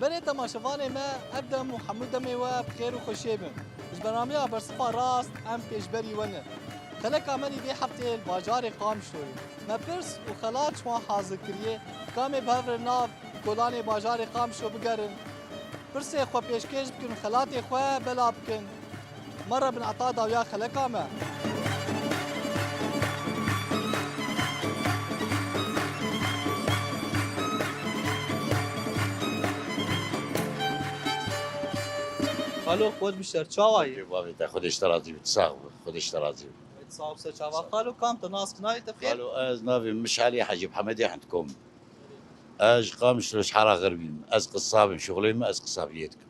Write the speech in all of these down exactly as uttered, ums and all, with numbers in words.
Belê temaşevanê me, ev dem û hemû demê we bi xêr û xweşiyê bin. Ji bernameya Bersifa Rast em pêşberî we ne. Xeleka me nî vê hefteyê li bajarê Qamişlo ye. Me pirs û xelat ji wan hazir kiriye. Ka em ê bi hev re nav kolanê bajarê Qamişlo bigerin. Pirsê xwe pêşkêş bikin, xelatê xwe bela bikin. Mere bin ata dawiya xeleka me. Xalo, xwet bi şer, çawa yî? Bavê te, Xwedê ji te razî bit, sax bi, Xwedê ji te razî bit. Sax bi, ser çava. Xalo, kam te nas ki, navê te bi xêr? Xalo, ez navê min Mişalî Hecî Hemedê Hindkom. Ez ji Qamişlo ji Hera Xerbî me. Ez qisab im, şixulê min, ez qisabiyê dikim.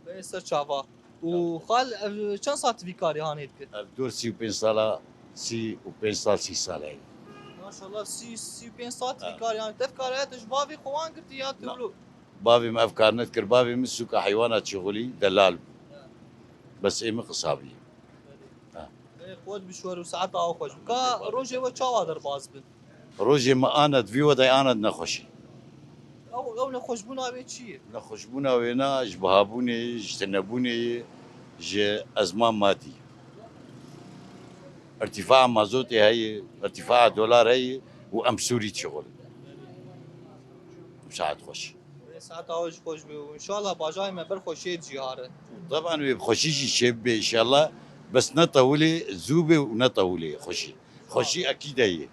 Bê ser çava. Û xal, ev çend saet vî karî hanê dike? Ev dor sî û pênc sala, sî û pênc sal, sî sal heye. Maşallah, sî, sî û pênc saet vî karî hanê. Tev kar heye, tu ji bavê xwe wan girtî ya tu? Na. Bavê min ev kar nedikir. Bavê min sûka heywana çixulî, delal bû. Bes ê min qisabî. Belê. Ha. Ê, qewet bi şwer û saeta xweş bi. Ka rojê we çawa derbas bin? Rojê me ana di vî wedayê ana di nexweşî. Ew, ew nexweşbûna wê çi ye? Nexweşbûna wê na ji bihabûnê ye, ji tinebûnê ye, ji ezman madî. Îrtîfaa mazotê heye, îrtîfaa dolar heye û em Sûrî dişixulin. Saet xweş. Wê saeta we jî xweş be û înşallah bajarê me ber xweşiyê cihare. Teban wê bi xweşî jî çêbibe înşallah. Bes ne tewilê zû be û ne tewilê xweşî. Xweşî ekîd heye.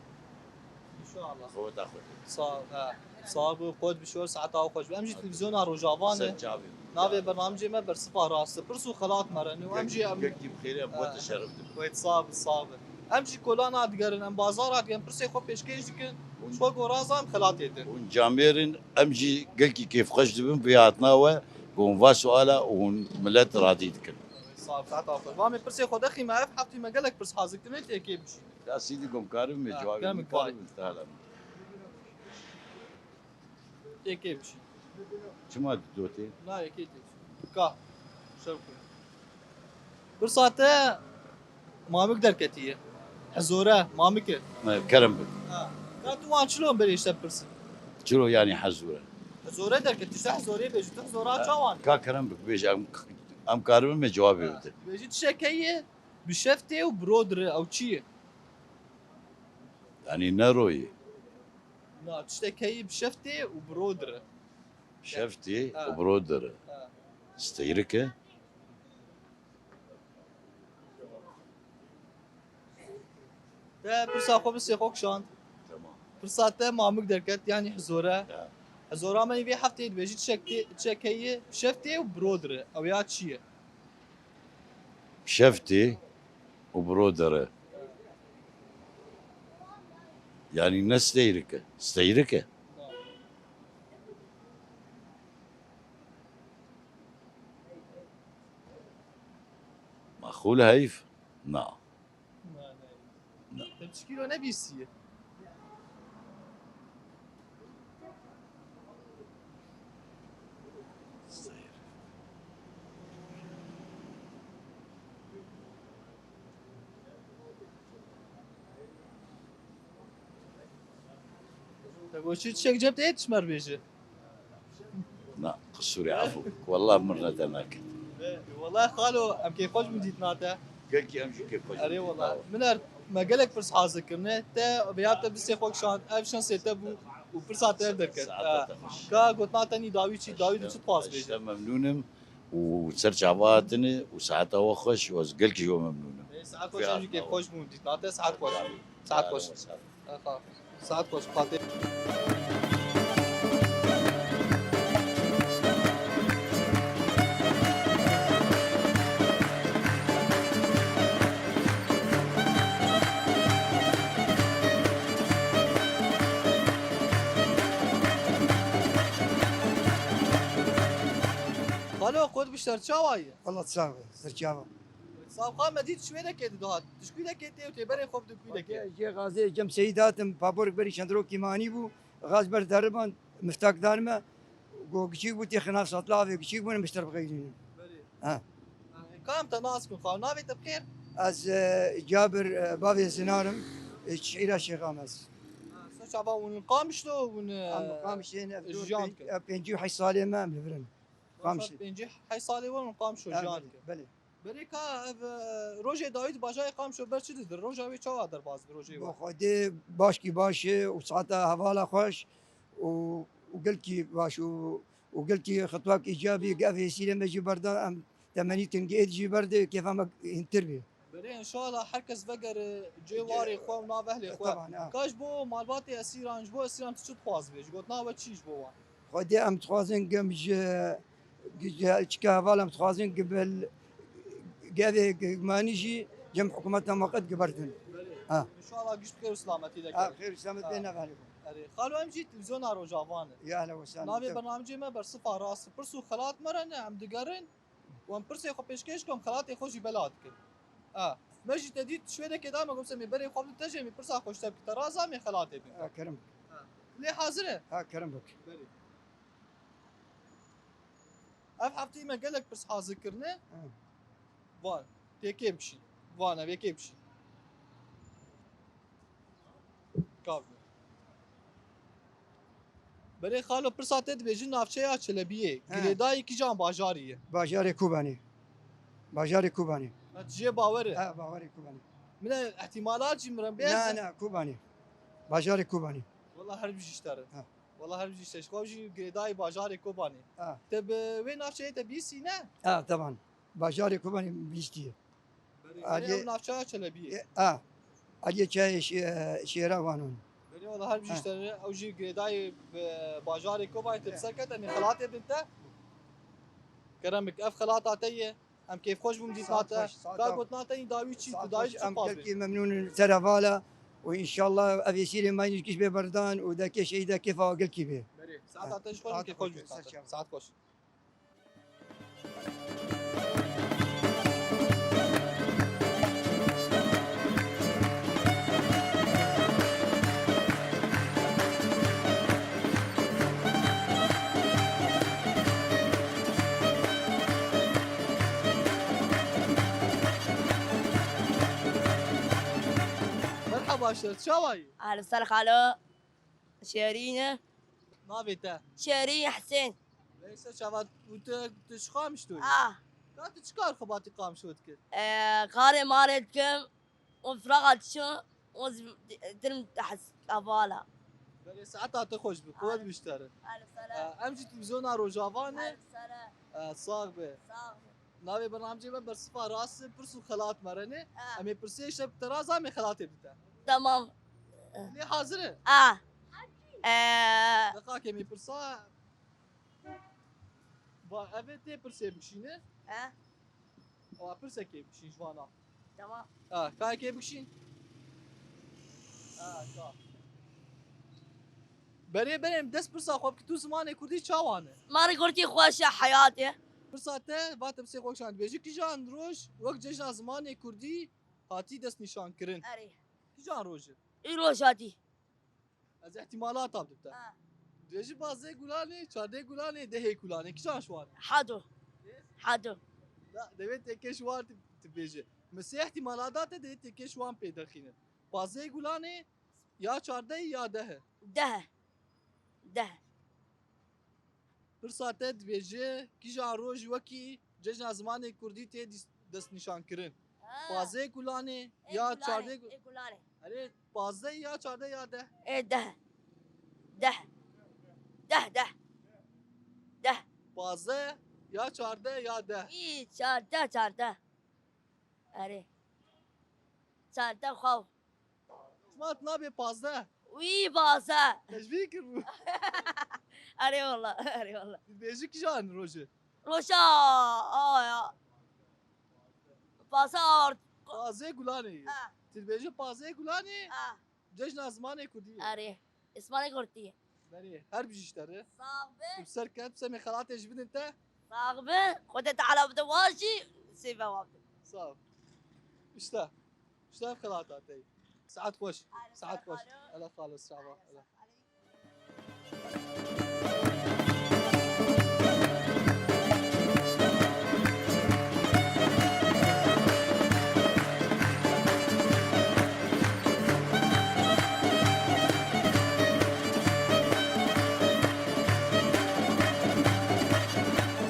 Înşallah. Xeweta xwe. Sağ, he. Sağ ol, qewet bi şwer, saeta we xweş be. Em jî televîzyona Rojava ne. Ser çavê. Navê bernamecê me Bersifa Rast e. Pirs û xelat me re ne û em jî em. Gelkî bi xêrê em bo te şeref dibin. Wê sağ be, sağ be. Em jî kolana digerin, em bazara digerin, pirsê xwe pêşkêş dikin. Ji xwe gorazan xelatê din. Hûn camêr in, em jî gelkî kêfxweş dibin vê hatina we, ku hûn va suala û hûn milet radî dikin. Sağ be, saeta we xweş. Va me pirsê xwe dexî me, ev heftî me gelek pirs hazir kirine, tê kê bişî. Ya Sîdî, ku em karibin me cewabê, kerem, em karibin, teala. Tê kê bişî. Çima dotê? Na, yekê tê. Ka. Şev ku. Pirsa te mamik derketiye. Hezore, mamik e. Ne, kerem bik. Ha. Ka tu wan çilo berê işte pirsin. Çilo yani hezore. Hezore derket, işte hezore bêjî, tu hezora çawan? Ka kerem bik, bêje, em, em karibin me cevabê bide. Bêjî tişek heye, bi şeftê û bi ro dire, ew çi ye? Yani ne royê? Na, tiştek heye bi şeftê û bi ro dire. Şeftê û bi ro dire. Ha. Steyrik e? Te pirsa xwe bi sê xwe kişand. Tamam. Pirsa te mamik derket, yani hizore. Ha. Hizora me vê hefteyê dibêjî tişek tê, tişek heye bi şeftê û bi ro dire. Ew ya çi ye? Şeftê û bi ro dere. Yani ne steyrik e? Steyrik e? Maxûl heyf? Na. Na, ne. Na. Te çi kîlo nebîsiye? Te goşî çiçek cep de yetişmer bêje. Na, qisûrê, efû. Wallah min re te naket. Be, wallah xalo, em kêfxweş bûn dîtina te. Gelkî em jî kêfxweş bûn. Erê wallah. Min er, me gelek pirs hazir kirine. Te vêya te bi sê xwe kişand, ev şansê te bû û pirsa te ev derket. Saeta te xweş. Ka gotina te nî dawî çi, dawî de çi dixwaz bêje? Ez te memnûn im û ser çava hatine û saeta we xweş û ez gelkî ji we memnûn im. Ê, saet xweş, em jî kêfxweş bûn dîtina te, saet xweş. Saet xweş. Saet xweş, xatê. Xalo, qut bişter, çawa ye? Wala sax be, serçava. Sax xwe me dît, şwêrekê dihat. Tişkîlekê tê û tê berê xwe bi dikîlekê. Jê gazê cem seyîd hatim, paporek berî çend rokî manî bû. Gaz ber deriban, miftak dan me. Go giçîk bû tê xina satla avê giçîk bûne mişter bixeyrînin. Belê. Ha. Kam te nas kin xwe? Navê te bi xêr? Ez, e, Cabir, e, bavê Zinar im, e, şehîra Şêxam ez. Ha, ser çava hûn Qamişlo hûn, e, Em Qamişê ne, ev dor jiyan pênc-, dikin. Ev pêncî û heşt salê me em li vir in. Qamşlî. Pêncî heyş salê wan û Qamşo Ha, jiyan belê, dike. Belê. Berê ka ev, e, rojê dawî di bajarê Qamşo ber çi didir? Roja wê çawa derbas bi rojê Bo we? Xwedê başkî baş e û saeta hevala xweş û, û gelkî baş û, û gelkî xitwak îcabî, ev hêsîrê me jî berdan, em temenî tingê êd jî berde, kêfa me hîntir bî. Berê inşallah her kes vegere cê warê xwe û nav ehlê xwe. Teban, ha. Ka ji bo malbatê esîran, ji bo esîran tu çi dixwazibê? Ji gotina we çi ji bo wan? Xwedê em dixwazin gem ji, ji çika heval em dixwazin gibil gevê manî jî cem hikûmeta me qet giberdin. Belê. Ha. Înşallah giş bi xêr û silametî de Ha, kevin. Xêr û silamet Ha. bê nevelê xwe. Erê, xalo em jî televîzyona Rojava ne. Ya hele we sahne. Navê bernamecê me Bersifa Rast. Pirs û xelat me re ne, em digerin. Wan pirsê xwe pêşkêş kim, xelatê xwe jî bela dikin. Ha. Me jî te dît, şwêrekê da me gom semê berê xwe bidin te jê, em ê pirsa xwe ji te bikin. Te raza em ê xelatê bidin te. Ha, kerem bik. Ha. Lê hazir e? Ha, kerem bik. Belê. Ev hefteyê me gelek pirs hazir kirine. Ha. Van. Tê kê bikişîn. Van ev ê kê bikişîn. Kavne. Berê xalo pirsa te dibêjin navçeya Çelebiyê. He. Girêdayî kîjan bajarî ye? Bajarê Kobanê. Bajarê Kobanê. Ha, tu jê bawer e? Ha, bawerê Kobanê. Min e ihtimalat jî min re bêze. Na, na, Kobanê. Bajarê Kobanê. Wala her bijî ji te re. Ha. Wala her bijî ji te. Ji xwe jî girêdayî bajarê Kobanê. Ha. Te bi wê navçeyê te bîstî ne? Ha, teban. Bajarê Kobanê bîstiye. Berê, Aliyê berê ew navçeya Çelebiyê. E, a. Aliyê çayê şê-, şêra wanon. Berê wala her bijî Ha. ji te re, ew jî girêdayê bi bajarê Kobanê te Ha. bi ser ket, em ê xelatê bidin te. Kerem bik, ev xelata te ye. Em kêfxweş bûn dîtina te. Saet xweş, saet Ka xweş. gotina te yî dawî çi, Saet tu dawî xweş, çi em xwaz gelkî bê? memnûn in, ser hevala û înşallah ev êsîrê me yî giş bê berdan û dekê şehîda kêfa gelkî bê. Berê, saeta te jî xweş bû, Saet kêfxweş xweş, bû saet saeta. Saet xweş. Merhaba, şer çawa yî? Ahlan, ser xalo. Şêrîn e. Navê te? Şêrîn Husên. Neyse çava û tu, tu ji Qamişlo yî? Ah. Ka tu çi kar xebatî Qamişlo dikir? Ee, karê marê dikim. Û firaxa diçim. Û z-, dirim hez-, hevala. Belê saeta te xweş bi. Quwet Alem. bi ji te re. Alem sere. Ee, em jî televîzyona Rojava ne. Alem sere. Ee, sax be. Sax be. Navê bernamecê me Bersifa Rast e, pirs û xelat me re ne. Ha. Em ê pirsê şev te raza em ê xelatê bite. Tamam. Lê hazir e? Ah. Ee. Deqakê me pirsa. Ba, ev ê tê pirsê bikişîne. He. Ewa pirsekê bikişîn ji vana. Tamam. Ha, kayekê bikişîn. Ha, ka. Berê berê em dest pirsa xwe bikî tu zimanê kurdî çawa ne? Zimanê kurdî xweş e, heyat e. Pirsa te, va te pirsê xwe kişan dibêjî, kijan roj wek cejna zimanê kurdî hatî destnîşankirin? Erê. Kijan roj e? Îroj hatî. Ez ihtimalata bidib te. Ha. Dibêjî pazdeh Gulanê, çardeh Gulanê, dehê Gulanê. Kijan ji wan e? Hado. Hado. Da, devê têkê ji wan tu, tu bêjî. Min sê ihtimalata te, devê têkê ji wan pê derxînin. Pazdeh Gulanê, ya çardeh ya deh. Deh. Deh. Pirsa te dibêje, kîjan roj wekî cejna zimanê kurdî tê dîs-, destnîşankirin? Ha. Pazdeh Gulanê Ê ya Gulanê, çardeh Gu-, ê Gulanê. Erê, pazdeh ya çardeh ya deh? Ê deh. Deh. Deh, deh. Deh. Pazdeh ya çardeh ya deh? Î, çardeh, çardeh. Erê. Çardeh xew. Çima tu nabê pazdeh? Wî pazdeh. Te ji vî kir bû. Erê wala, erê wala. Tu dibêjî kijan rojê? Roja, a ya. Pazdeh ard. Pazdeh Gulanê ye. Ha. Tu dibêjî pazdeh Gulanê. Ha. Cejna zimanê kurdî ye. Erê. Zimanê kurdî ye. Berê, her bijî ji te re. Sax be. Tu bi ser ket, semê xelatê jî bidin te. Sax be. Xwedê Teala bide wan jî, sêve wan bide. Sağ ol. İşte. İşte ev xelata te. Saet xweş. Saet xweş. Hele xalo, sağ ol. Hele.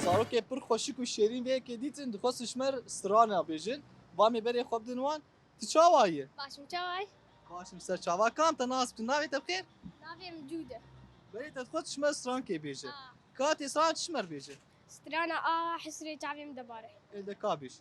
Zarok Pir xweşik û şêrîn vê yekê dîtin, dixwestin ji me re strana bêjin. Va me berê xwe bidin wan. Tu çawa yî? Baş im, çawa yî? Baş im, ser çava. Kam te nas bikin? Navê te bi xêr? Navê min Cûd e. Berê te dixwest ji me strankê bêje. Ha. Ka tê stran ji me re bêje. Strana a hisrê çavê min debare. Ê de ka bêj.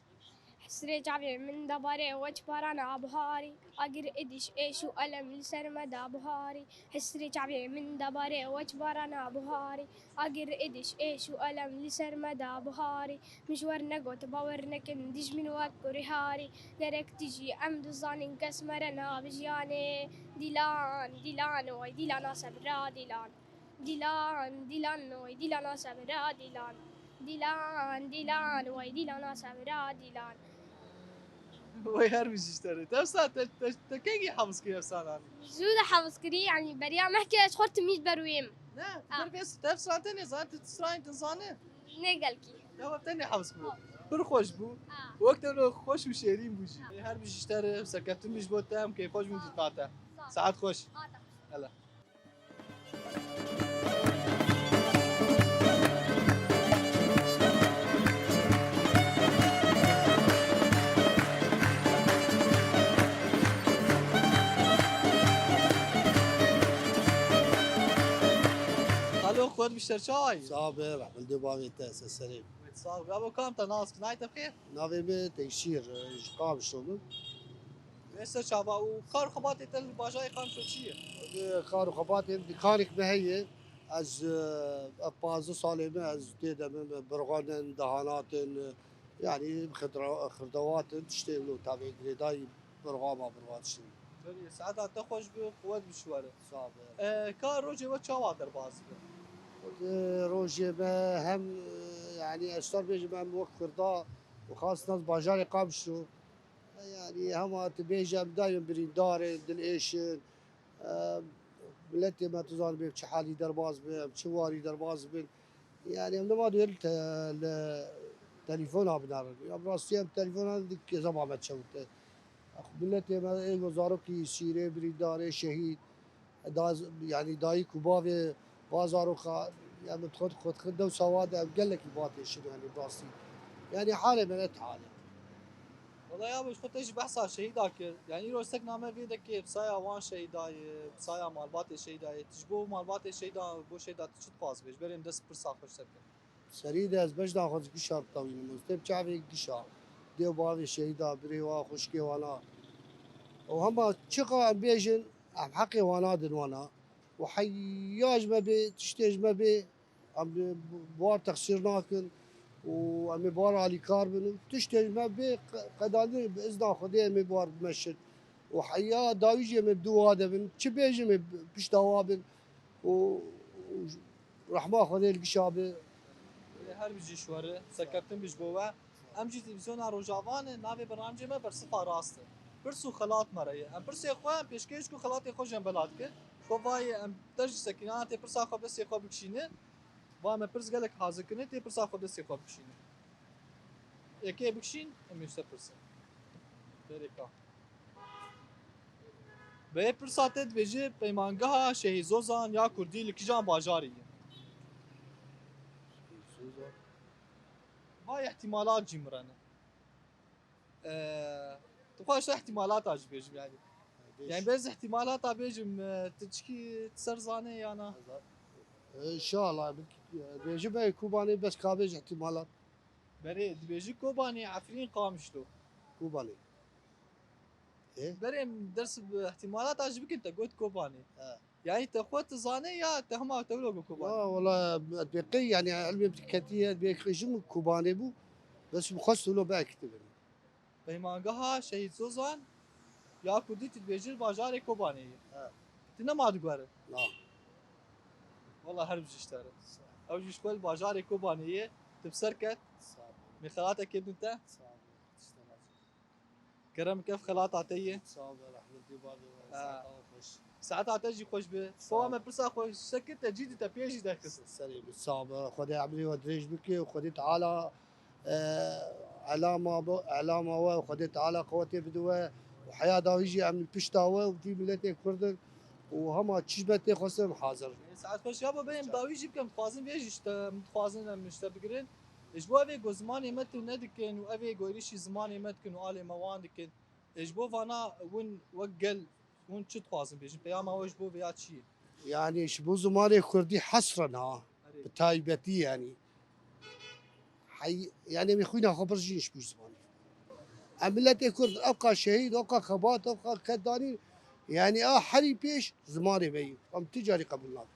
Hisrê çavê min debare weç barana buharî. Agir êdiş êş û elem li ser me da buharî. Hisrê çavê min debare weç barana buharî. Agir êdiş êş û elem li ser me da buharî. Min ji we re negot, bawer nekin, dijmin wek kurê harî. Gerek tu jî em dizanin kes me re nabe jiyanê. Dîlan, dîlan, way dîlana sebra dîlan. Dîlan, dîlan, way dîlana sebra dîlan. Dîlan, dîlan, way dîlana sebra dîlan. Way her bijî ji te re. Te efsa-, te, te, te kengî hevis kiriye efsanan? Zû de hevis kirî, yanî beriya mehkê ez xwe timî ber wêm. Ne, ha. Ber vê te efsanan tenê zan, tu stranên din zane? Ne gelkî. Ya we tenê hevis bû. Ha. Pir xweş bû. Ha. Wek te wilo xweş û şêrîn bû jî. Ha. Her bijî ji te re, serkeftin bijî bo te, em keyfxweş bûn dîtina te. Sağ ol. Saet xweş. Ha, te xweş. Hele. Alo, xwet bi şer çawa yî? Sax be, rehmil dê bavê te, se serê. Wê sax be. Abo kam te nas, nayê te bi xêr? Navê min Teyşîr, e, ji Qamişlo min. Wê ser çava û kar û xebatê te li bajarê Qamişlo çi ye? Kar û xebatê min, dikanêk me heye. Ez, e, ev pazdeh salê min ez tê de bim, birxanin, dahanatin, e, yanî xidra-, xirdewatin, tiştê wilo tavê girêdayî birxama birxan tiştê. Berê, saeta te xweş bi, quwet bi ji we re. Sax be. E, ka rojê we çawa derbas dibe? E, rojê me hem, e, yanî ez sar bêjim em wek Kurda û xas nas bajarê Qamişlo. Yanî hema tu bêje em daîm birîndar in, dilêş in. Em, miletê me tu zanibê çi halî derbas be, em çi warî derbas bin. Yanî em nema duyê li te-, li telefona binerin. Ya bi rastî em telefona di kezeba me çewite. Miletê me ê ku zarokî sîrê, birîndarê, şehîd, da-, yanî dayik û bavê va zaroka, ya min xwe, xwe dixin dewsa wa de em gelekî vatêşin, yanî bi rastî. Yanî halê me ne ti halê. Wela ya ji xwe te jî behsa şehîda kir. Yanî îro sek name vê dekê bi saya wan şehîda ye, bi saya malbatê şehîda ye. Tu ji bo malbatê şehîda, bo şehîda tu çi dixwazî bêj? Berê em dest pirsa xwe ji te bikin. Serî de ez bejna xwe ji gişa bitewînim. Ez têm çavê gişa. Dê û bavê şehîda, birê wa, xwişkê wana. Û hema çiqa em bêjin, em heqê wana din wana. Û heya ji me bê, tiştê ji me bê, em bi, bi war texsîr nakin. Û em ê bi war alîkar bin. Û tiştê ji me bê, qe-, qedandin bi izna Xwedê em ê bi war bimeşin. Û heya dawî jî em ê bi dû wa de bin. Çi bêjin em ê bi pişta wa bin. Û, û Rehma Xwedê li gişa be. Her bijî ji we re, serkeftin bijî bo we. Em jî televîzyona Rojava ne, navê bernamecê me Bersiva Rast e. Pirs û xelat me re ye. Em pirsê xwe, em pêşkêş ku xelatê xwe jî em bela dikin. Xwe vayê em te jî sekînana tê pirsa xwe bi destê xwe bikişîne. Va me pirs gelek hazir kirine, tê pirsa xwe bi destê xwe bikişîne. Yekê bikişîn, em ê ji te pirsin. Berê ka. Berê pirsa te dibêje peymangeha Şehîd Zozan ya Kurdî li kîjan bajarî ye? Şehîd Zozan. Va îhtîmalat jî min re ne. Ee, tu xwe ji te îhtîmalata jî bêjim yanî. Bêj. Yanî bez îhtîmalata bêjim, e, tu çikî tu ser zanê ya na? Ee, înşallah, bêjim ey Kobanê bes ka bêj îhtîmalat. Berê, dibêjî Kobanê, Efrîn, Qamişlo. Kobanê. Ê? Berê em ders bi îhtîmalata jî bikin, te got Kobanê. He. Yanî te xwe tu zanê ya te hema te wilo got Kobanê? Ya, wela, ez bê qey, yanî, ilmê min ketiye, ez bê qey ji min Kobanê bû. Bes min xwest wilo biekitibim. Peymangeha Şehîd Zozan ya Kurdî tu dibêjî li bajarê Kobanê ye. He. Tu nema diguhere? Na. Wela her bijî ji te re. Sağ ol. Ew jî ji xwe li bajarê Kobanê ye. Tu bi ser ket. Sağ ol. Min xelatekê bidin te. Sağ ol. Tiştê razî. Kerem ke ev xelata te ye. Sağ ol, rehmetî bavê we. Ha. Saeta xweş. Saeta te jî xweş be. Sağ ol. Xwe me pirsa xwe sekir te cî dî te pê jî derxist. Serê min sağ be. Xwedê emrê we dirêj bike û Xwedê Teala, e, elama bo-, elama we û Xwedê Teala qewetê bide we û heya dawî jî em li pişta we û vî miletê Kurd in û hema çi ji me tê xwestin em hazir in. Saet xweş ya bo, berê em dawî jî bikin, dixwazin vê jî ji te, em dixwazin em ji te bigirin. Ji bo evê ku zimanê me tu nedikin û evê ku êrîşî zimanê me dikin û alê me wan dikin, ji bo vana win wek gel, win çi dixwazin bêjin? Peyama we ji bo vêya çi ye? Yani ji bo zimanê kurdî hesren ha. Erê. Bi taybetî yani. Hey, yani em ê xwîna xwe birjîn ji bo zimanê. Em miletê kurd evqa şehîd, evqa xebat, evqa kedanî, yani a herî pêş zimanê me yî. Em tu carî qebûl nakin.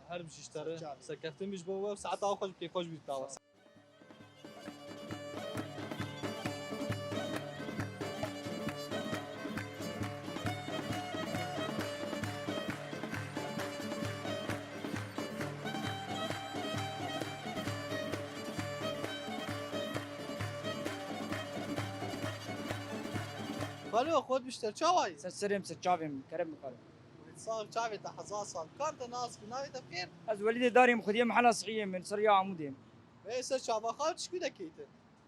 Her bijî ji te re. Serkeftin bî ji bo we, saeta xweş bi kêfxweş bî tawa. Xalo, xwet bişter, çawa yî? Ser serê min, ser çavê min, kerem bikare. Sax, çavê te hezar sal. Kam te nas bi, navê te bi xêr? Ez Welîdê Darê yim, xwediyê mehela Sihiyê min, ser ya Amûdê. Bê ser çava xal çi kûdekê te?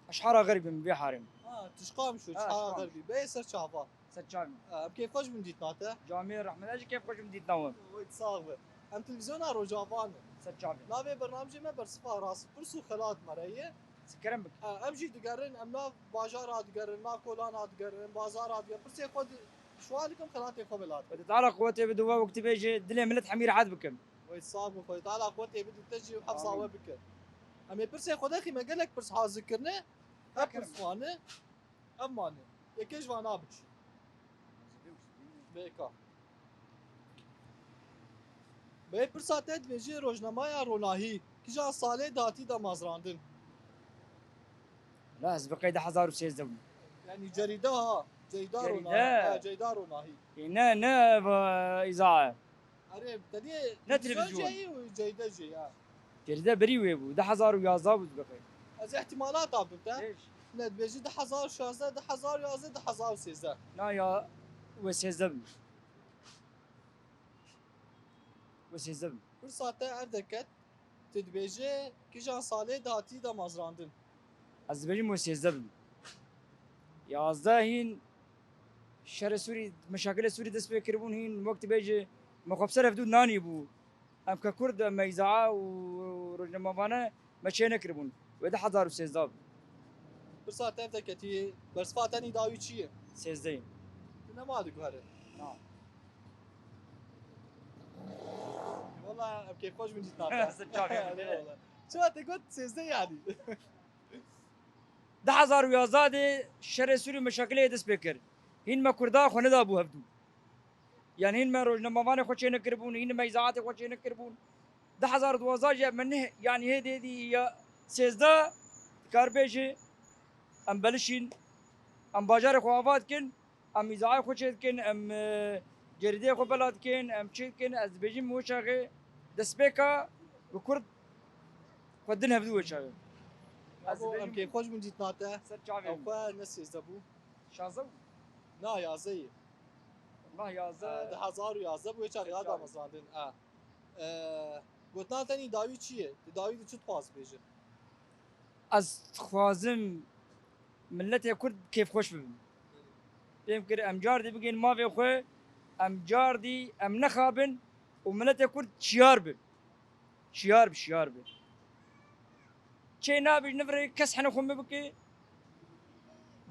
Ez ji Hara Xerbî me, vê harê me. Ha, tu ji Qamişlo, ji Ha, ji Hara Qamişlo. Xerbî. Bê ser çava. Ser çavê min. Ha, em kêfxweş bin dîtina te. Camê rehmet, ez jî kêfxweş bin dîtina we. Oy, sax be. Em televîzyona Rojava ne. Ser çavê. Navê bernamjê me Bersiva Rast, pirs û xelat me re ye. Kerem bike. Ha, em jî digerin, em nav bajara digerin, nav kolana digerin, bazara digerin. Pirsê xwe di-, şiwa dikim, xelatê xwe bila dikim. Xwedê Teala quwetê bide we, wek tu bêjî, dilê milet hemî rehet bikim. Wey sax bû, Xwedê Teala quwetê bide te jî û hefsa Amîn. We bike. Em ê pirsê xwe dexî, me gelek pirs hazir kirine. Her Her pirs wane. Ev mane. Yekê ji vana biçî. Bêka. Bê pirsa te dibêjî rojnamaya Ronahî kîjan salê de hatî damezrandin? La ez bi qey du hezar û sêzdeh bûm. Yani cerîde ha. Ceyda Cerîde. Ronahî. Ha, Ceyda Ronahî. E, ne, ne, bu, îza. Erê, tenê Ne televîzyon televîzyon. Jî û Ceyda jî ya. Cerîde berî wê bû. Du hezar û yazdeh bû dibêjim. Ez îhtîmalata bim te. Pêş. Ne dibêjî du hezar û şazdeh, du hezar û yazdeh, du hezar û sêzdeh. Na ya, wê sêzdeh bim. Wê sêzdeh bim. Pirsa te ev deket, tu dibêjî kîjan salê de hatî damezrandin? Ez dibêjim wê sêzdeh bim. Yazdeh hîn şerê Sûrî, meşakilê Sûrî dest pê kiribûn, hîn wek tu bêjî me xwe bi ser hevdû nanî bû. Em ke Kurd, em meyzae û rojnamevane me çê nekiribûn. Wê du hezar û sêzdeh bû. Pirsa tev de ketî, bersiva te nî dawî çi ye? Sêzdeh. Tu nema diguhere? Na. Wala em kêfxweş bin dîtina te. Ser çavê min. Eyvallah. Çima te got sêzdeh yani? Du hezar û yazdeh de şerê Sûrî meşakilê dest pê kir. Hîn me Kurda xwe nedabû hevdû. Yani hîn me rojnamevanê xwe çênekiribûn, hîn me îzaatê xwe çênekiribûn. Du hezar û duwazdeh jî me neh, yani hê dê dî ya sêzdeh, dikar bêjî, em belişîn, em bajarê xwe ava dikin, em îzaayê xwe çê dikin, em, e, cerîdeyê xwe bela dikin, em çê dikin, ez dibêjim wê çaxê destpêka bi Kurd xwe din hevdû wê çaxê. Ez Abo, em dibêjim kêfxweş bûn dîtina te. Ser çavê Ew min. Xwe ne sêzdeh bû. Şazdeh bû? Na, yazdeh yê. Na, yazdeh. E, du hezar û yazdeh bû, wê çaxê Ser hat çavê. Damezrandin. E. E, gotina te nî dawî çi ye? Di dawî de çi dixwaz bêjin? Ez dixwazim miletê Kurd kêfxweş bibin. Pêm kir em cardî bigên mavê xwe, em cardî em nexabin û miletê Kurd şiyar bin. Şiyar bi, şiyar bi. Çê nabî ji nivirê kes hene xwe min bike.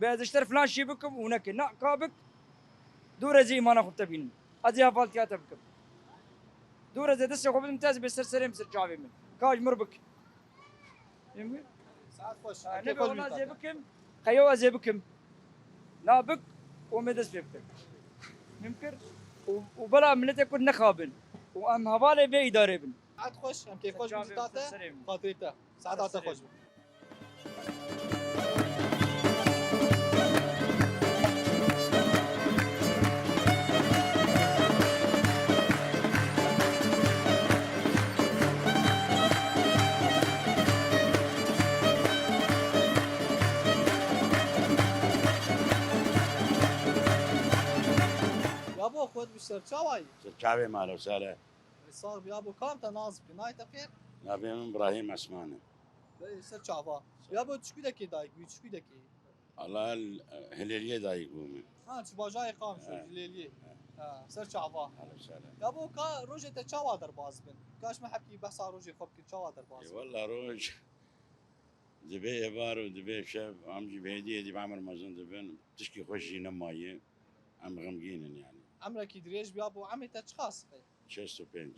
Be ez ji te re filan şî bikim û neke. Na, ka bik, dû rezê îmana xwe bi te bînim. Ez ê hevaltiya te bikim. Dû rezê destê xwe bidim te, ez bê ser serê min, ser çavê min. Ka ji mir bik. Em bik? Saet xweş. Ha, Em nebe kêfxweş wala bîn ez ê zaten. Bikim, qeyo ez ê bikim. Na bik, û me dest pê bikim. Mimkir, û, û bela miletê Kurd nexabin. Û em hevalê vê îdarê bin. Saet xweş, em kêfxweş bin Ser çavê dîta te, ser serê min. Xatirê te. Saeta te xweş be. Yabo, xwet bi ser çawa yî? Ser çavê me, lo sale. Sax bî, yabo, kam te nas bike? Nayê te xêr? Navê min Ibrahîm Esman e. Bê ser çava. Ya bo çi kûdekê dayik bû, çi kûdekê? Allah, Hilêliyê dayik bûme. Ha, çi bajarê Qamişlo, He. Hilêliyê. He. Ha, ser çava. Hele sele. Ya bo ka rojê te çawa derbas bin? Ka ji me hepkî behsa rojê xwe bikir, çawa derbas Ê, bin? Walla roj, Divê êvar û divê şev, em jî bi hêdî hêdî bi emir mezin dibin. Tişkî xweş jî nemaye. Em xemgîn in yani. Emrekî dirêj bî yabo, emê te çiqas e? Şêst û pênc.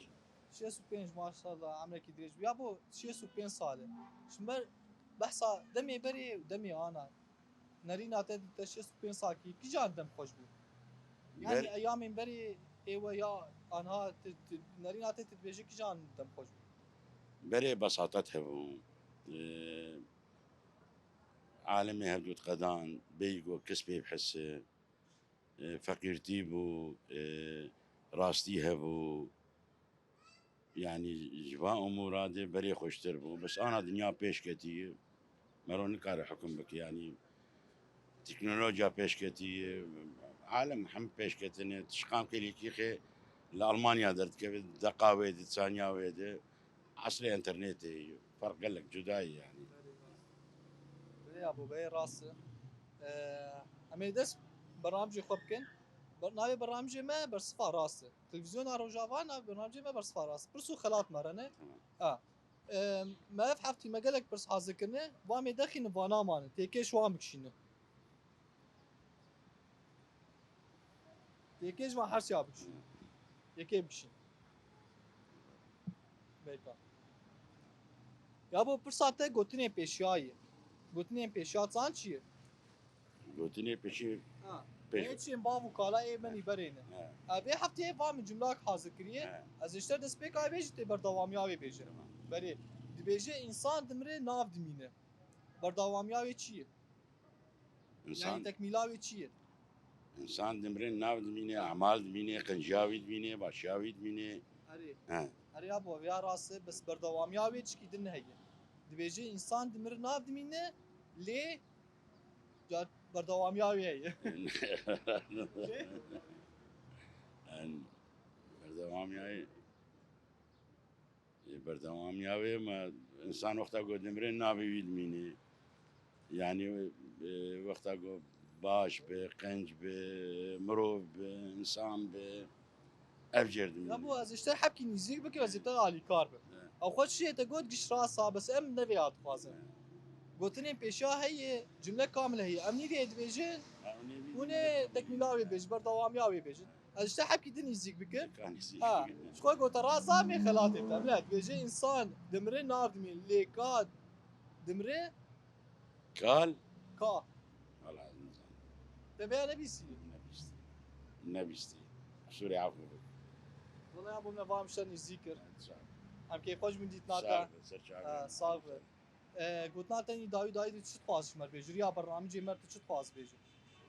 Şêst û pênc, maşallah, emrekî dirêj bî. Yabo, şêst û pênc sal e. Ji ber behsa demê berê û demê ana. Nerîna te, te şêst û pênc sal kî, kîjan dem xweş bû? Yani Ber- eyamên berê ê we ya anha ti, ti, nerîna te, tu dibêje kîjan dem xweş bû? Berê besatet hebû. Ee, alemê hevdû diqedan, bêyî ku kes pê bihese. E, feqîrtî bû, e, rastî hebû. Yanî ji van umûra de berê xweştir bû. Bes ana dinya pêş ketî, mero nikare hukum bike. Yanî teknolojiya pêş ketî, alem hem pêş ketine. Tişkan kêlîkî xê li Almanya derdikeve, deqa wê de, saniya wê de. Esrê înternetê ye. Ferq gelek cuda ye yanî. Belê yabo, belê rast e. Ee, em ê dest bernamcê xwe bikin. Ber-, navê bernamcê me Bersiva Rast e. Televîzyona Rojava navê bernamcê me Bersiva Rast. Pirs û xelat me re ne? Tamam. Ha. Ee, me ev heftî me gelek pirs hazir kirine. Va em ê dexînin vana mane. Têkê ji wan bikişîne. Yekê ji van her siya bikişîn. Yekê bikişîn. Beyka. Yabo pirsa te gotinên pêşiya ye. Gotinên pêşiya çan çi ye? Gotinê pêşî Ha. Pêş- Hê çiyên bav û kala ê me nîberê ne. Ha. Ev ê heftê va min cumlak hazir kiriye. Ha. Ez ê ji te destpêka wê jî tê berdewamiya wê bêje. Tamam. Berê. Dibêje însan dimire nav dimîne. Berdewamiya wê çi ye? Însan Yani tekmîla wê çi ye? Însan dimire, nav dimîne, emal dimîne, qinciya wî dimîne, başiya wî dimîne. Erê. He. Erê yabo, ya rast e, bes berdewamiya wê çikî din heye. Dibêje însan dimire nav dimîne, lê ca berdewamiya wê heye. Lê? Yani, berdewamiya wê. Ê, berdewamiya wê me, însan wexta ku dimire navê wî dimîne. Yanî, e, wexta ku baş be, qenc be, mirov be, însan be, ev cêr dimîne. Ya bo ez ji te hebkî nîzîk bikim, ez ê te alîkar bim. Evet. Ew xwe çiyê te got giş rast a, bes em ne vê ya dixwazin. Evet. Gotinên pêşiya heye, cumle kamil heye. Em nîvê dibêjin, Ha, hûn ê hûn ê tekmîla wê bêjin, berdewamiya wê bêjin. Ez ji te hebkî din nîzîk bikim. Ka nîzîk Ha, bikim. Ji xwe gote rast zanê xelatê te. Millet, dibêje însan dimire nav dimîne, lê ka dimire Kal? Ka. Wala ez nizanim. Te vêya nebîstî? Nebîstî. Nebîstî. Qusûrê efû bik. Wala ya bo me va em ji te nîzîk kir. Sağ ol. Em kêfxweş bin dîtina te. Sağ ol, ser çavê. Ha, sağ ol. E, gotina te nî dawî dawî de çi dixwaz ji me bêjî? Riya bernamicê me tu çi dixwaz bêjî?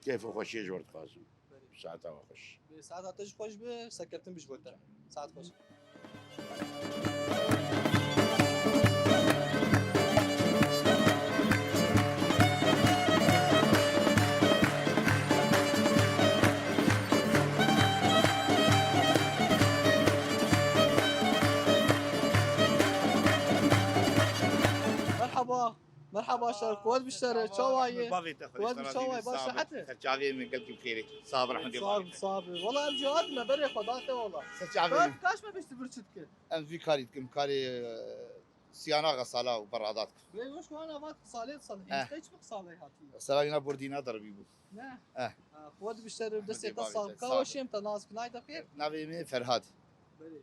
Keyf û xweşiyê ji we dixwazim. Belê. Saeta we xweş. Belê, saeta te jî xweş be, serkeftin bi ji bo te. Saet xweş. Merhaba. Merhaba, şer, quwet bi şer, çawa ye? Bavê te Quwet bi çawa ye, baş sehet e? Ser çavê min gelkî bi xêrê. Sağ ol, rehmetê Sağ ol, sağ ol. Wala em jî hatime berê xwe date wala. Ser çavê min. Kaş me bêjti vir çi dike? Em vî karî dikim, karê, e, siyana xesala û beradat kir. Wê yoş ku ana vat xesalê salihî. Heh. Te çi bi xesalê hatî? Xesala wîna bordîna derbî bû. Ne? Eh. Ha, quwet bi şer, destê te sağ bika, we şêm te nas binay de xêr. Navê min Ferhad. Belê.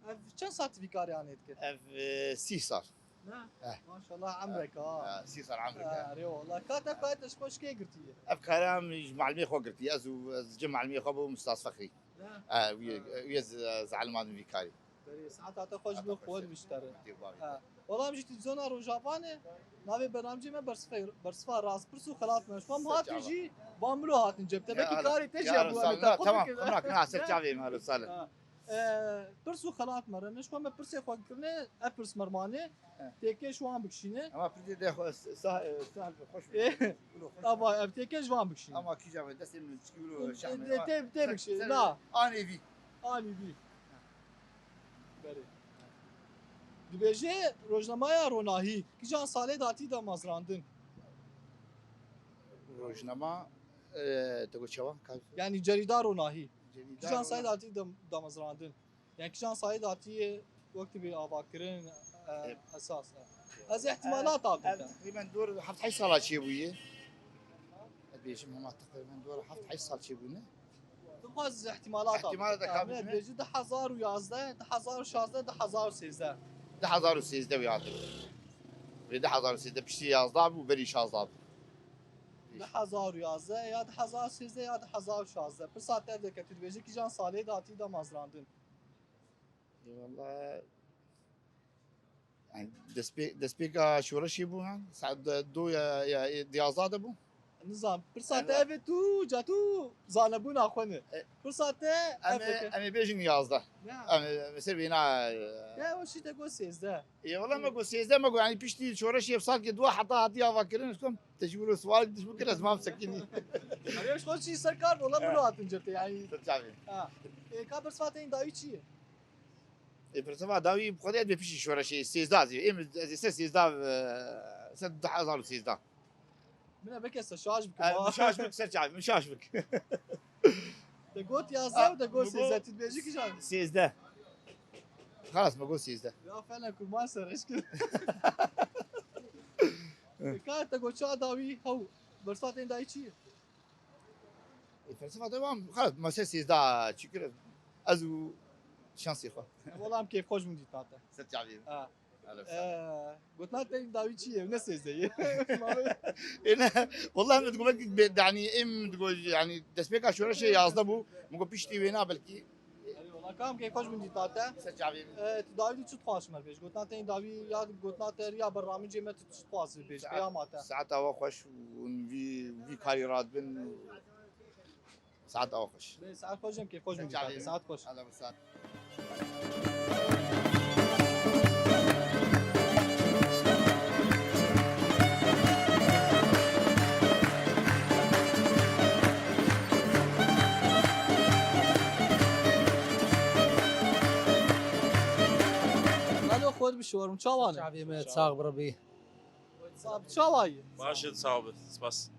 Ev çend saet vî karê anê dikir? Ev, e, sî sal. Ne? Eh. Maşallah, emrek ha. Ha, sî sal emrek ha. Erê wala. Ka te kayet ji xwe ji kê girtiye? Ev kare em ji malimê xwe girtiye. Ez û ez cem malimê xwe bû Ustaz Fexrî. Ne? Eh, wî, Ha. wî ez, ez elmadim vî karî. Berê, saeta te xweş bi, xwe dibiştere. Wala em jî televîzyona Rojava ne. Navê bernamcê me Bersifa, Bersifa Rast. Pirs û xelat me. Ji xwe em hatin jî, van milo hatin cem. Te belkî karê te jî hebû, em ê te xwe bikin. Tamam, tamam, ser çavê me, alo, sale. Ha. E, pirs û xelat me re ne, ji xwe me pirsê xwe kirine, ev pirs me re mane, He. Têkê ji wan bikişîne. Ama pirsê de xwe, sa-, e, sahil xweş Ê, bû. Wilo xweş. Ama ev têkê ji wan bikişîne. Ama kîja ve destê min çikî wilo Ê, şahme. Tê, tê, tê bikişîne, na. Anê vî. Anê vî. Berê. Dibêje rojnamaya Ronahî, kîjan salê datî damezrandin? Rojnama, e, te got çawa? Ka- Yani cerîda Ronahî. Cerîda Kîjan Ronahî. Salê datî dam-, damezrandin? Yani kîjan salê datî ye wekî bê avakirin, e, E, esas, e. Ez ihtimalata bike. Teqrîben dor heft heşt sala çêbûye. Ez bêjim hema teqrîben dor heft heşt sal çêbûne. Tu xwaz ihtimalata bike. Ihtimalata bike. Bêjî du hezar û yazdeh, du hezar û şazdeh, du hezar û sêzdeh. Du hezar û sêzdeh wî hatibû. Vê du hezar û sêzdeh piştî yazdeh bû, berî şazdeh bû. Du hezar û yazdeh ya du hezar û sêzdeh ya du hezar û şazdeh. Pirsa te ev de ke tu dibêjî kîjan salê de hatî damezrandin? Eyvallah. Yani destpê-, destpêka şoreşê bû, ha? Saet do ya, ya, di yazda de bû. Nizam, pirsa te ev e, tu, ca tu zanebûna xwe ne. E, pirsa te ev e. Em ê bêjin yazda. Ya. Em ê, em ê ser vêna, e, ya, o şî te got sêzdeh. Ê, wala me got sêzdeh, me got, yani piştî şoreşê salkê dua heta hatiye avakirin, ez kom, te ji wilo sual diş bikir, ez mam sekinî. Hani ji xwe çî ser kar, wala min hatin cete, yani. Ser çavê. Ha. Ê, ka bersiva te yên dawî çi ye? Ê, bersiva dawî, bi xwedê ez bê piştî şoreşê sêzdeh zî. Ê, ez ê ser sêzdeh, e, ser du hezar û sêzdeh. Min e bike ser şaş bikim. E, ha. Min şaş bik, ser çavê, min şaş bik. Te got yazdeh û te got sêzdeh, tu dibêjî kîjan? Sêzdeh. Xelas, me got sêzdeh. Ya fena kurman ser eşkir. Ka te got çawa dawî, hew, bersiva te yên dawî çi ye? Ê, felsefa te wan, xelas, me ser sêzdeh çi kir, ez û şansê xwe. Wala em kêfxweş bûn dîtna te. Ser çavê. Ha. Ee, gotina te dawî çi ye? Ne sêzdeh ye? Ê ne, wala min digot belkî be-, yani em digot yani destpêka şoreşê yazdeh bû. Min got piştî wêna belkî. Erê wala kam kêfxweş bûn dîta te. Ser çavê. Ee, tu dawî tu çi dixwaz ji me bêj? Gotina te dawî ya gotina te ya bernamin cê me tu çi dixwaz bêj? Peyama te. Saeta we xweş û vî, vî karî radibin. Saet awa xweş. Bê, saet xweş em kêf xweş bûn. Saet xweş. Hela bi saet. Alo, xwe bişiwarim. Çawa ne? Çavê me, çax bi rebî. Sax, çawa yî? Baş e, sağ ol, spas.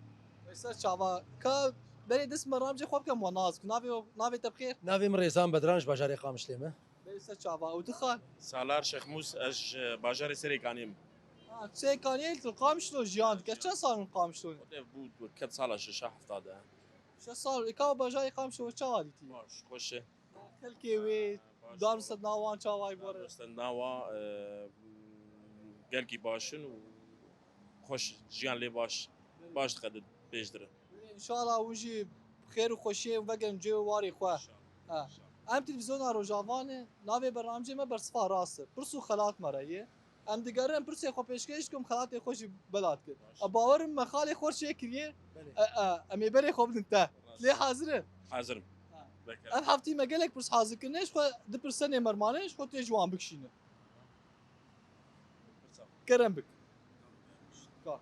Ser çava. Ka berê dest me ramcê xwe bikem wa nas. Navê, navê te bi xêr? Navê min Rêzan Bedran, ji bajarê Qamişlê me. Berê ser çava. Û tu xal? Salar Şexmûs, ez ji bajarê Serêkaniyê me. Ha, Serêkaniyê li Qamişlo jiyan dike. Çend sal in Qamişlo? Xwedê bû ket sala şeş hefta de. Şeş sal. Ê ka bajarê Qamişlo çawa dîtî? Baş, xweş e. Xelkê wê, danûstendina wan çawa ye bore? Danûstendina wan, e, gelkî baş in û xweş, jiyan lê baş, baş diqedin pêş dire. Înşallah hûn jî xêr û xweşiyê vegerin cihê û warê xwe. Înşallah. Ha. Înşallah. Em televîzyona Rojava ne, navê bernamecê me Bersiva Rast e. Pirs û xelat me re ye. Em digerin, pirsê xwe pêşkêş dikim, xelatê xwe jî bela dikin. Baş. Em bawer in me xalê xwe çêkiriye. Belê. E, e, em ê berê xwe bidin te. Rast. Lê hazir in? Hazir im. Ha. Bekar. Ev heftî me gelek pirs hazir kirine, ji xwe du pirs tenê mermanê, ji xwe tu yê ji wan bikişîne. Pirsa. Kerem bik. Ka.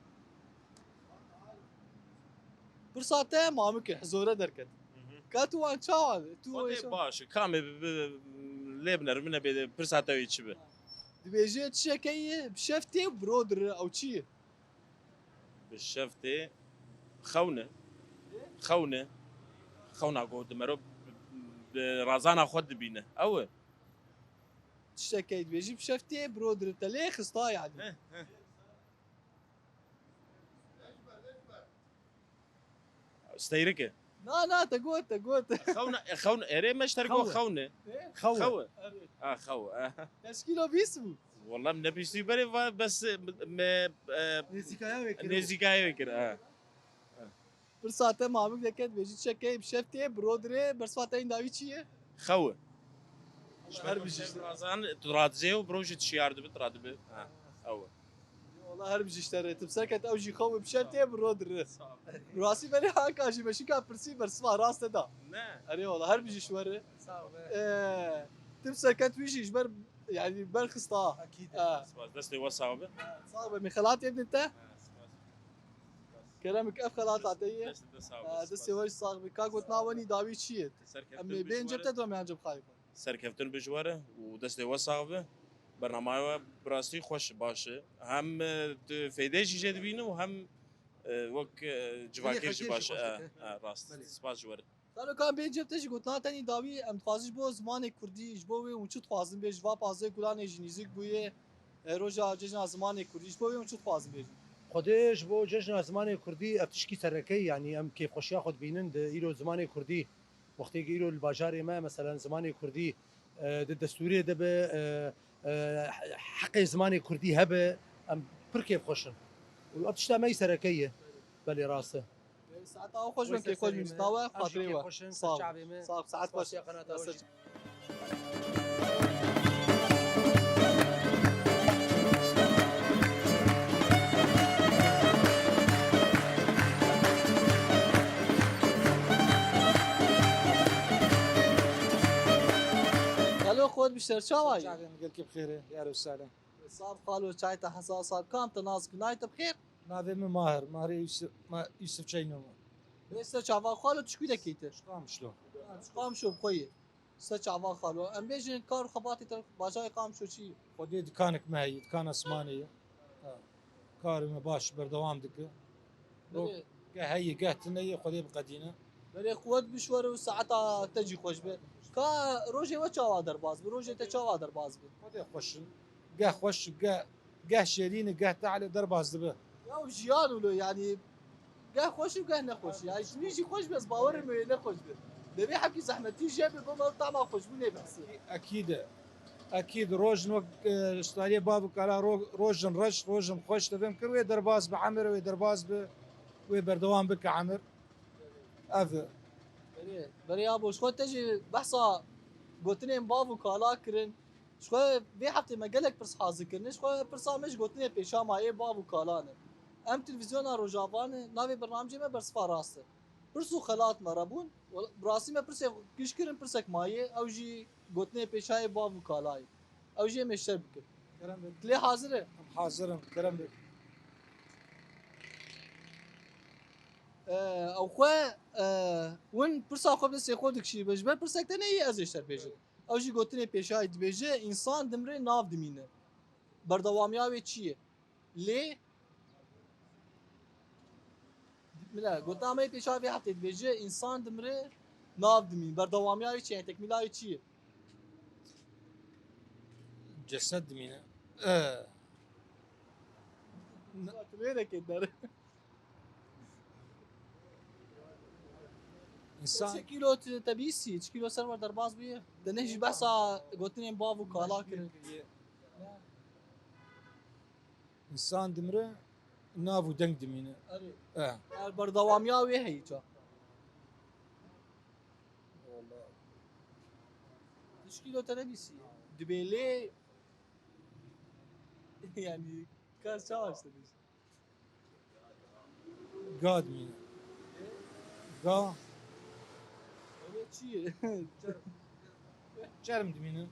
Pirsa te mamik e, hizore derket. Hı hı. Ka tu wan çawa? Tu Xwedê baş, kamê bi, bi, lê binermine bê, pirsa te wê çi bi? Dibêje tiştekê ye, bi şev tê, bi ro dire, ew çi ye? Bi şev tê, xewn e. Xewn e. Xewna ku di mero bi razana xwe dibîne. Ew e. Tiştekê dibêjî bi şev tê, bi ro dire, te lê xista yani. Heh, heh. Steyrik e. Na, na, te got, te got. Xewn e, xewn, erê me ji te re got xewn e. Xew e. Xew e. Erê. Ha, xew e. Teşkîlo bîst bû. Wala min nebîstî berê va, bes me, e, nêzîkaya wê kir. Nêzîkaya wê kir, ha. Pirsa te mamik deke, dibêjî çekê, bi şev tê, bi ro dirê, bersiva te yên dawî çi ye? Xew e. Her bijî. Razan, tu radizê û bi rojî tu şiyar dibi, tu radibi. Ha, ew e. Wala her bijî ji te re. Tim serket ew jî xew e, bi şev tê, bi ro dire. Sağ ol. Rastî berê hanka jî meşika pirsî bersiva rast te da. Ne. Erê wala her bijî ji we re. Sağ ol. Ee, tim serket wî jî ji ber, yani berxista. Akîd. Ha. Spas, destê we sağ be. Sağ be, min xelatê bidin te. Ha, spas. Kerem bik, ev xelata te ye. Destê te sağ be. Ha, destê we jî sağ be. Ka gotina we nî dawî çi ye? Em ê bên cem te dome yan cem xayê xwe. Serkeftin bi ji we re û destê we sax be. Bernamaya we bi rastî xweş, baş e. Hem, e, tu feyde jî jê dibîne û hem, e, wek, e, civakê jî baş e. E, e, rast. Belê. Spas ji we re. Xalo, ka em bên cem te jî gotina te nî dawî, em dixwazin ji bo zimanê kurdî, ji bo wê hûn çi dixwazin bê, ji va pazdeh gulanê jî nîzik bûye. E, roja cejna zimanê kurdî ji bo wê hûn çi dixwazin bêjin? Xwedê ji bo cejna zimanê kurdî ev tişkî sereke ye, yanî em kêfxweşiya xwe dibînin di îro zimanê kurdî. Wextê ku îro li bajarê me, meselen, zimanê kurdî, e, di destûrê de be, e, e, heqê zimanê kurdî hebe, em pir kêfxweş in. Û ev tişta me yî sereke ye. Belê rast e. Saeta xweş be, kêfxweş bîn. Nawe xatirê we. Sağ ol. Sağ ol. Saet xweş. Xalo, xwe bişer, çawa yî? Çavên gelkî bi xêr e, yar û sale. Sab xalo, çay te hesab sab. Kam te nas ki, nayê te bi xêr? Navê min Mahir, Mahir Yusuf, Ma-, Yusuf Çeyno. Bê se çava xalo, tu çikû de kête? Ji Qamişlo. Ha, ji Qamişlo bi xwe yê. Se çava xalo. Em bêjin kar û xebatê te bajarê Qamişlo çi? Xwedê dikanek me heye, dikana simanê ye. Ha. Karê me baş berdewam dike. Belê. Geh heye, geh tune ye, Xwedê biqedîne. Belê, quwet bişwere û saeta te jî xweş be. Ka rojê we çawa derbas bi? Rojê te çawa derbas bi? Xwedê xweş in. Geh xweş, geh, geh şêrîn e, geh tehl e, derbas dibe. Ya jiyan wilo, yanî geh xweş û geh nexweş. Yanî ji min jî xweş be, ez bawer im wê nexweş be. Lê vê hepkî zehmetî jê be, bo me tama xweşbûnê bihse. Ekîd e. Ekîd, rojin wek, e, ji tariyê bav û kala ro-, rojin reş, rojin xweş, te fêm kir, wê derbas bi emir, wê derbas bi, wê berdewam bike emir. Ev e. Berê, berê ya bo, ji xwe te jî behsa gotinên bav û kala kirin. Ji xwe vê heftê me gelek pirs hazir kirine. Ji xwe pirsa me ji gotinê pêşa ma yê bav û kala ne. Em televîzyona Rojava ne, navê bernamecê me Bersiva Rast e. Pirs û xelat me re bûn. Wela-, bi rastî me pirsê giş kirin, pirsek ma yê, ew jî gotinê pêşa yê bav û kala ye. Ew jî em ê ji te re bikin. Kerem bik. Tu lê hazir e? Em hazir in, kerem bik. E, ew xwe, e, win pirsa xwe bi destê xwe dikişî be. Ji ber pirsek te neyê, ez ê ji te re bêjim. Ew jî gotinê pêşayî dibêje, însan dimire, nav dimîne. Berdewamiya wê çi ye? Lê, bila, gotina me yê pêşayî vê heftê dibêje, însan dimire, nav dimîne. Berdewamiya wê çi ye? Tekmîla wê çi ye? Ceset dimîne. Eh. Wê de kê der. Însan. Çi kîlo te, te bîsî, çi kîlo ser we derbas bûye? Te ne jî behsa gotinên bav û kala kirin. Însan dimire, nav û deng dimîne. Erê. Eh. Er berdewamiya wê heyî ça? Wala. Çi kîlo te nebîsî? Dibê lê. Yanî, ka çawa işte bêjî? Ga dimîne. Ga. Ev çi ye? Çerm dimîne.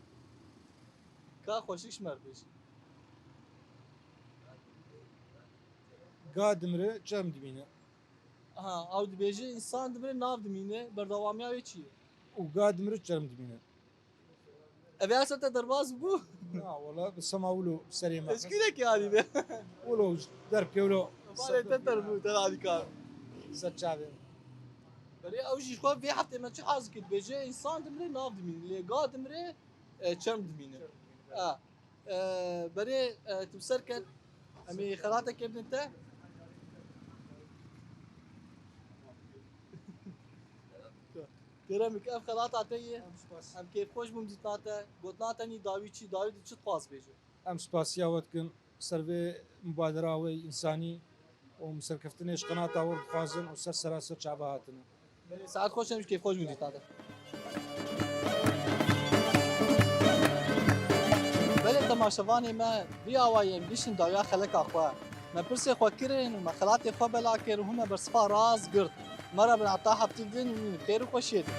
Ka xweşik ji me re bêjî. Ga dimire, çerm dimîne. Aha, ew dibêje, însan dimire, nav dimîne, berdewamiya wê çi ye? Û ga dimire, çerm dimîne. Ev ê her ser te derbas bû? Na, wala, bi sema wilo bi serê me. Eşkî de ki alî be. Wilo, derbke wilo. Balê te ter bû, te alî kar. Ser çavê. Berê ew jî xwe vê heftê me çi hazir kir? Dibêje, însan dimire, nav dimîne. Lê ga dimire, e, çerm dimîne. Çerm dimîne, ha. E, berê, e, tu bi ser ket. Em ê xelatekê bidin te. Keremik, ev xelata te ye. Em spas. Em kêfxweş bûn dîtina te. Gotina te nî dawî çi, dawî tu çi dixwaz bêje? Em spasiya we dikin ser vê mubadera we însanî û em serkeftinê ji qenata we dixwazin û ser sera ser çava hatine. Belê, saet xweş, em jî kêfxweş bûn dîtina te. Belê temaşevanê me, vî awayî em gihiştin dawiya xeleka xwe. Me pirsê xwe kirin û me xelatê xwe bela kir û hûn me bersiva rast girt. Me re bin heta heftê din û xêr û xweşiyê din.